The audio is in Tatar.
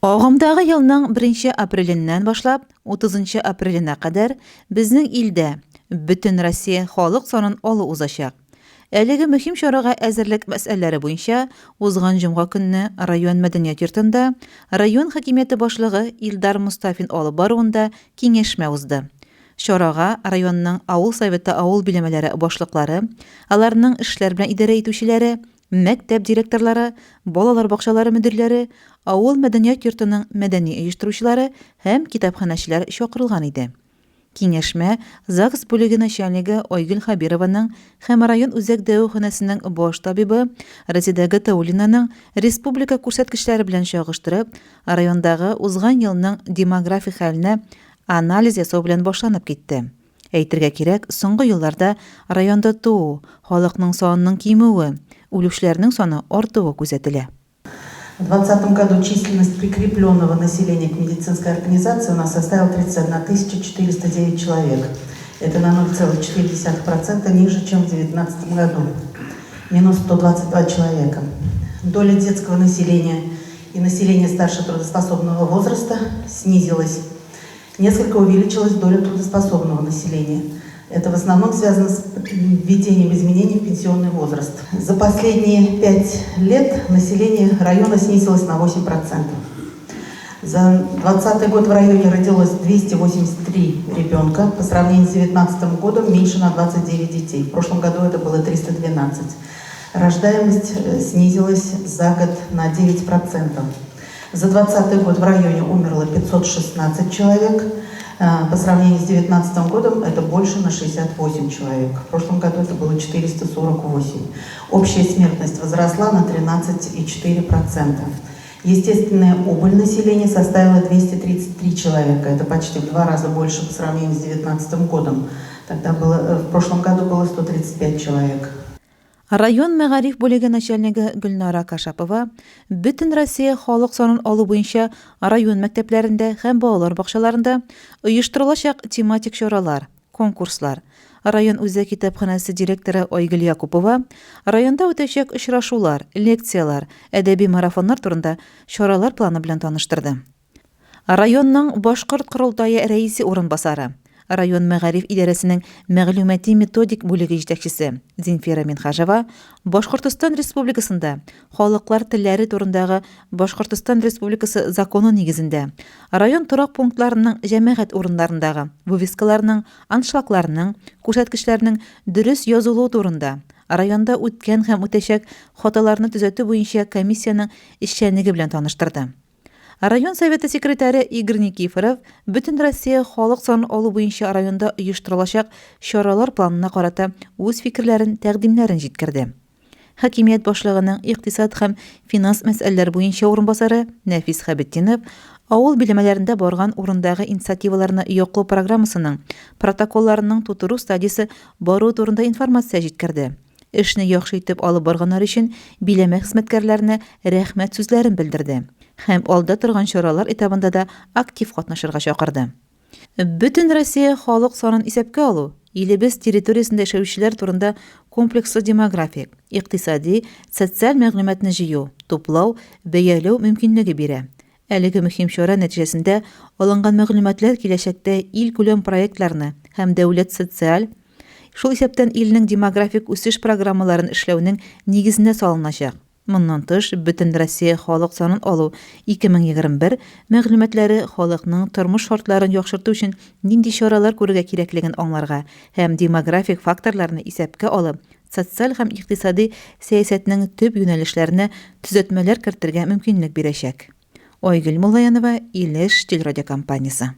Агымдагы елның беренче апреленнән башлап утызынчы апреленә кадәр безнең илдә Бөтенроссия халык санын алу узачак. Әлеге мөһим чарага әзерлек мәсьәләләре буенча узган җомга көнне район мәдәният йортында район хакимияте башлыгы Илдар Мостафин алып баруында киңәшмә узды. Чарага районның авыл советы авыл биләмәләре башлыклары, аларның эшләр белән идарә итүчеләре, Мәктәп директорлары, балалар бакчалары мөдирләре, авыл мәдәният йортының мәдәни оештыручылары һәм китапханәчеләр чакырылган иде. Киңәшмә ЗАГС бүлеге начальнигы Айгөл Хәбированың һәм район үзәк дәваханәсенең баш табибы Резеда Гатауллинаның республика күрсәткечләре белән чагыштырып, райондагы узган елның демографик хәленә анализ ясау белән башланып китте. Әйтергә кирәк, соңгы елларда районда туу, халыкның санының кимүе, үлүчеләрнең саны артуы күзәтелә. В двадцатом году численность прикрепленного населения к медицинской организации у нас составила 31 409 человек. Это на 0,4% ниже, чем в девятнадцатом году. Минус 122 человека. Доля детского населения и населения старше трудоспособного возраста снизилась. Несколько увеличилась доля трудоспособного населения. Это в основном связано с введением изменений в пенсионный возраст. За последние 5 лет население района снизилось на 8%. За двадцатый год в районе родилось 283 ребенка. По сравнению с девятнадцатым годом меньше на 29 детей. В прошлом году это было 312. Рождаемость снизилась за год на 9%. За двадцатый год в районе умерло 516 человек. По сравнению с девятнадцатым годом это больше на 68 человек. В прошлом году это было 448. Общая смертность возросла на 13,4%. Естественная убыль населения составила 233 человека. Это почти в 2 раза больше по сравнению с девятнадцатым годом. В прошлом году было 135 человек. Район мәгариф бүлеге начальнигы Гөлнара Кашапова Бөтенроссия халык санын алу буенча район мәктәпләрендә һәм балалар бакчаларында оештырылачак тематик чаралар, конкурслар, район үзәк китапханәсе директоры Айгөл Якупова районда үтәчәк очрашулар, лекцияләр, әдәби марафоннар турында чаралар планы белән таныштырды. Районның Башкорт корылтае рәисе урынбасары, район мәгариф идарәсенең мәгълүмати-методик бүлеге җитәкчесе Зинфира Минһаҗева Башкортостан Республикасында халыклар телләре турындагы Башкортостан Республикасы законы нигезендә район торак пунктларының җәмәгать урыннарындагы вывескаларның, аншлагларның, күрсәткечләрнең дөрес язылуы турында районда үткән һәм үтәчәк хаталарны төзәтү буенча комиссиянең эшчәнлеге белән таныштырды. Район Советы секретаре Игорь Никифоров Бөтенроссия халык санын алу буенча районда оештырылачак чаралар планына карата үз фикерләрен, тәкъдимнәрен җиткерде. Хакимият башлыгының икътисад һәм финанс мәсьәләләре буенча урынбасары Нәфис Хәбетдинов авыл биләмәләрендә барган урындагы инициативаларны яклау программасының протоколларының тутыру стадиясе баруы турында информация җиткерде. Эшне яхшы итеп алып барганнар өчен биләмә хезмәткәрләренә рәхмәт сүзләрен белдерде һәм алда торган чаралар этабында да актив катнашырга чакырды. Бөтенроссия халык санын исәпкә алу, илебез территориясендә яшәүчеләр турында комплекслы демографик, икътисади, социаль мәгълүматны җыю, туплау, бәяләү мөмкинлеге бирә. Әлеге мөһим чара нәтиҗәсендә алынган мәгълүматлар киләчәктә илкүләм проектларны һәм дәүләт социаль, шул исәптән илнең демографик үсеш программаларын эшләүнең нигезенә салыначак. Моннан тыш, Бөтенроссия халык санын алу 2021 мәгълүматлары халыкның тормыш шартларын яхшырту өчен нинди чаралар күрергә кирәклеген аңларга һәм демографик факторларны исәпкә алып, социаль һәм икътисади сәясәтнең төп юнәлешләренә төзәтмәләр кертергә мөмкинлек бирәчәк. Айгөл Муллаянова, Илеш телерадиокомпаниясе.